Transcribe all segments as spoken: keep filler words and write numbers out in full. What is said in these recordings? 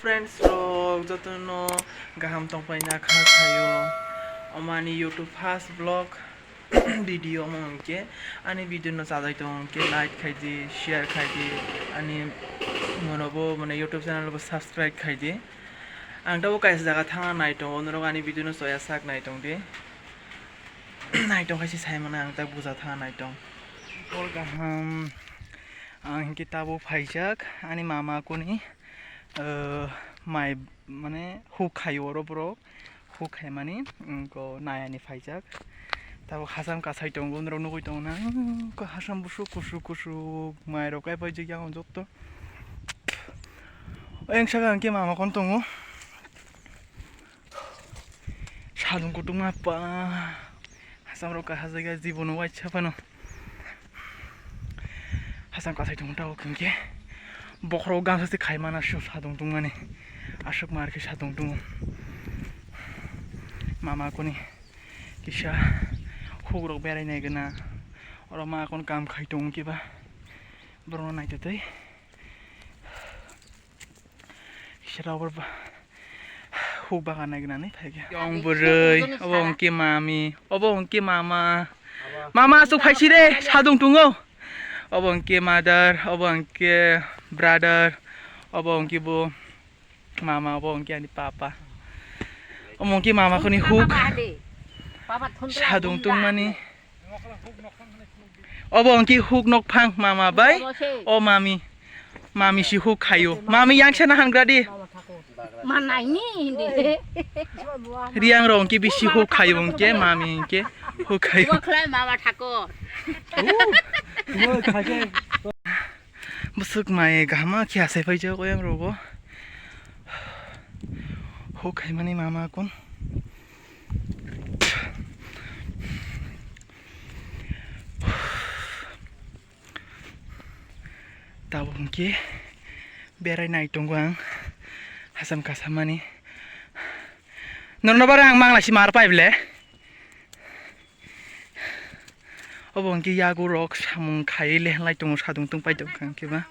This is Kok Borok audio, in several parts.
Friends rok jotono kaham tongpai na kha khayo. Omo ani YouTube first vlog video omo hwnkhe ani video no chajai tong hwnkhe like khai di, share khai di, ani mono bo mane YouTube channel bo subscribe khai di. Ang tabuk kaisa jaga thangna nai tongo, norok ani video no choya sak nai tong di. Nai tong khe se sai mano ang tak buja thangna nai tong. Hor kaham ang hinkhe tabuk phaijak ani mama kuni, eh, mai mane huk khai oro borok huk khai mani, mm, ko nai ani phaijak. Tabuk hasam kasai tongo, norok nugui tongo na, mm, ko hasam busuk kusuk kusuk mai rok kai paijak yang jotto. Oyang saka hinkhe mama kon tongo. Sadung kutukma pa. Hasam rok kahajak ya jibono waisa phano. Hasam kasai tongma tabuk hinkhe. Bokhorok gamsa se khai mana su sadung tungmani. Aswk mar khe sadung tungo. Mama kuni kisa hugrok berai nai gana. Oro ma kon kam khai tongo kiba. Borokno naitotwi. Kisa rubber ba-, huk bagan naignani phaikha. Yong bwrwi, obo hwnkhe mami, obo hwnkhe mama. Mama aswk phaisire, sadung tungo. Obo hwnkhe mother, obo hwnkhe brother, obo hwnkhe bo mama, obo hwnkhe ani papa. Omo hwnkhe mama kuni huk sadung tungmani. Obo hwnkhe huk nokphang mama bai. O mami. Mami si huk khaio. Mami yang sana hangra di. Manaini hindi. Riang rok hwnkhe bisi huk khaio hwnkhe mami hwnkhe huk khaio. Bwkhlai mama thakor. Bwswk mai kaham khe asai paijak oyang rogo. Huk khaimani mama kun. Tabuk hwnkhe berai nai tongo ang, hasam kasamani. Norno bara ang mangla si mar pai ble. Obo hwnkhe yago rok samung khaiwi lehenlai tongo, sadung tungpai tongkha hwnkhe ba.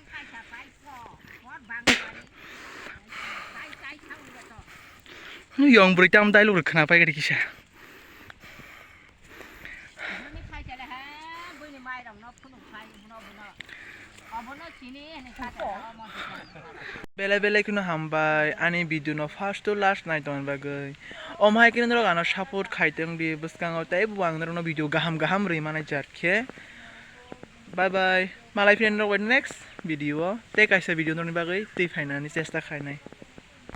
Yong bwrwi tam dialogue rok khwna pai kisa. Belai belai kheno hambai ani video no first to last nai tongna bagwi. Omo hai kheno norok ano support khai tong di, bwskango teibo ang norokno video gaham gaham rwi manai jar khe. Bye bye. Malai phina norok bai next video o tei kaisa video norokni bagwi twi phainani chesta khainai.